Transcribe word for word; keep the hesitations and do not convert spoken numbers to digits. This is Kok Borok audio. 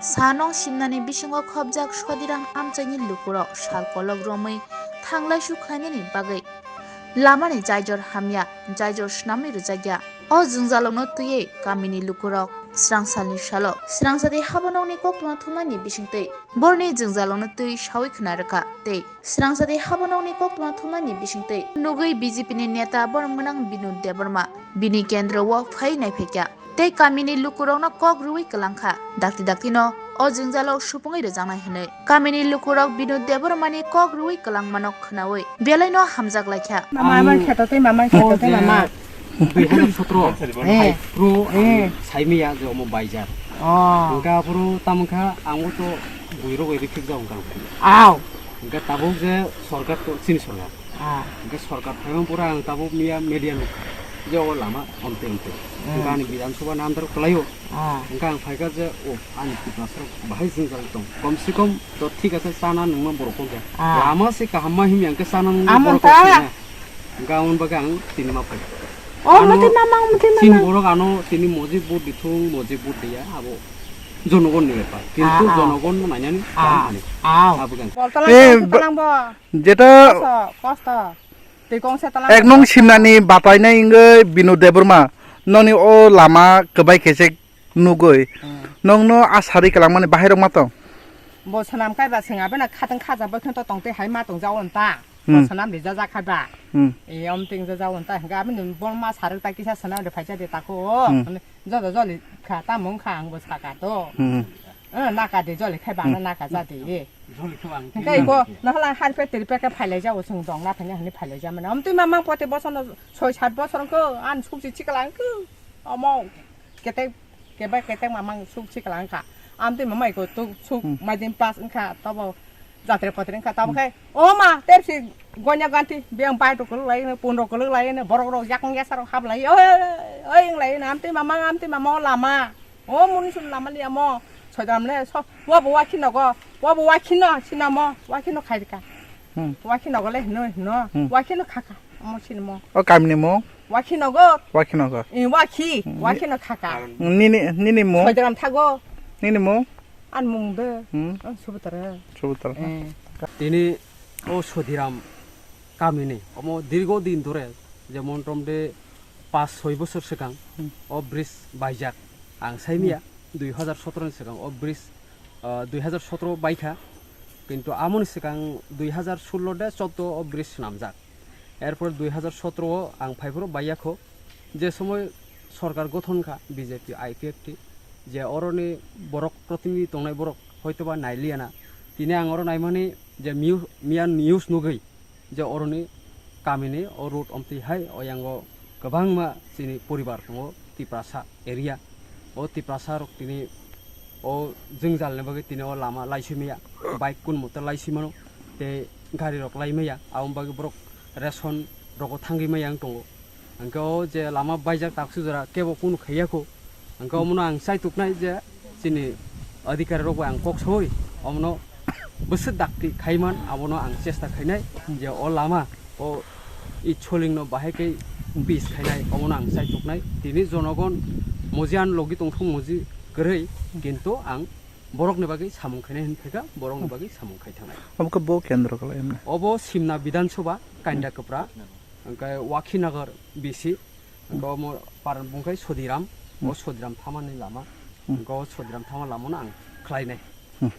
Sanong simnani bisingo khobjak Sodiram amchaini lukurok sal kolok romwi thanglaisu khlainani bagwi lamani jaijor hamya, jaijor swnamwi rwjakya. O jwngjalokno twiwi kamini lukurok srangsalni salo srangsa tei habonokni koktwma thumnaini bisingtwi borni jwngjalokno twi sawi khna rwkha tei srangsa tei habonokni koktwma thumnaini bisingtwi nugwi B J P ni neta borom gwnang Binod Debbarma bini kendro o phai naiphaikya tei kamini lukurokno kok rwui kwlangkha. Dakti daktino o jwngjalo supungwi rwjaknai hwnwi kamini lukurok Binod Debbarmani kok rwui kwlangmano khwnaui belaino hamjak laikha. Mama, mama, kheto tei mama, kheto tei mama. Dui hajar sotro Eh. hai pro Eh. Saimiya je omo baijar. Oh. Hingke aphuru tamwngkha ang o to buirok bai rikjak wngkha. Aw. Hingke tabuk je sorkar to chini sorkar. Ah. Hingke sorkar phaima pura ang tabuk miya media nukha. Je o lama omte omte. Hmm. Hingke ani Bidhan Sabha ni under kwlaio. Ah. Hingke ang phaikha je o ani Tiprasa bahai jwngjal tong. Kom se kom to thik ase chana nungma borok kok ya. Ah. Lama se kaham ma himya hingke chana nungma Amo borok ta. Kok ya. Hingke ang bagwi ang tini ma phaikha. Oh, ano mati mamang, mati chini mamang. Borok ano tini moji vote dithung, moji vote diya, abo jonogon ni bepar. Kintu Ah, ah. Jonogon nainani Ah. Kaham ani. Ah. Abo kan. Boltola Eh, tong ba- tang bo. Jeta Kosto, kosto. Tei kongsa tala ek nong simnani batainai wngwi Binod Debbarma noni o lama kwbai khe se nugwi Hmm. nongno a sari kwlangmani bahai rok ma tong? Bo swnam kaiba swng abena khatang khaja bai khwna to tong tei hai ma tong jao nta. Bo Hmm. Swnam rijajak kaiba. Hmm. E, om ting jajao nta. Hingke abini bo ma sarwk ta kisa swnam ri phaisa de tako. Hmm. Joto joli kha, tamo wngkha ang bo saka to. Hmm. Eh, naka de joli khai bana Hmm. Naka ja de. Hingke iko nahla harpe tirpe ke phailai jao chwng dong na thangya hwnwi phailai ja mane. Amtwi mamang pote bosono soi sat bosor wngkho, an sukchi chikla wngkho. Omo ketek keba ketek mamang suk chikla wngkha. Amtwi mama iko tuk suk Hmm. maidin pass wngkha, tobo jatre potre wngkha. Tamo Hmm. khai, o ma, tepsi gonya ganti, biyang bai rok kwlwk lai, pun rok kwlwk lai, borok rok yakung yasa rok hap lai. Oi, oi, oi, wng lai, amtwi mamang, amtwi mama o lama. O muni sum lama liya mo. Sodam le so. Wa bo wa khino go. Wa bo wa khino sina mo. Wa khino khai ka. Hmm. Wa khino go le no no. Hmm. Wa khino kha ka. Mo sina mo. O kamni mo? Wa khino go. Wa khino go. I wa khi. Hmm. Wa khino kha ka. Nini, nini mo? Sodam thago. Nini mo? An mung de. Hmm. An subutara. Subutara. Eh. Tini o Sodiram kamini. Omo dirgo din dore. Jemon tom de pas soi bosor swkang Hmm. o bridge baijak. Ang saimiya Hmm. dui hajar sotro ni swkang o bridge, ah, dui hajar sotro baikha. Kintu amoni swkang dui hajar sullo de choddo o bridge swnamjak. Erpor dui hajar sotro o ang phaiphuru baiyakho. Je somoi sorkar gothon kha B J P I P F T, je oroni borok protinidhi tongnai borok hoitoba nailiyana. Tini ang oro naimani je miu-, miya news nugwi je oroni kamini o road omtwi hai o yango kwbangma chini poribar tongo Tiprasa area. O Tiprasa rok tini o jwngjalni bagwi tini o lama laisui maya, bike kun motor laisui mano, tei gari rok lai maya, aboni bagwi borok ration rogo thangwi maya wng tongo. Hwnkhe o je lama baijak taksuk jora kebo kunu khaiyakho. Hwnkhe omono ang chaituknai je chini adhikari rok bai ang kok saui omono bwswk dakti khaiman abono ang chesta khainai je o lama o i cholingno bahai khe pis khainai omono ang chaituknai. Tini jonogon moji ano logi tongthung moji kwrwi kintu ang borokni bagwi samung khainai hwn phaikha borokni bagwi samung khai thangnai. Obo khe bo kendro khlai hwnwi. Obo Simna Bidhan Sabha Kainda Kwpra. Hwnkhe Wakhinagar B C, hwnkhe omo paran bungkhai Sodiram, o Hmm. Sodiram thamani lama, Hmm. hwnkhe o Sodiram thama lamano ang khlainai. Hmm.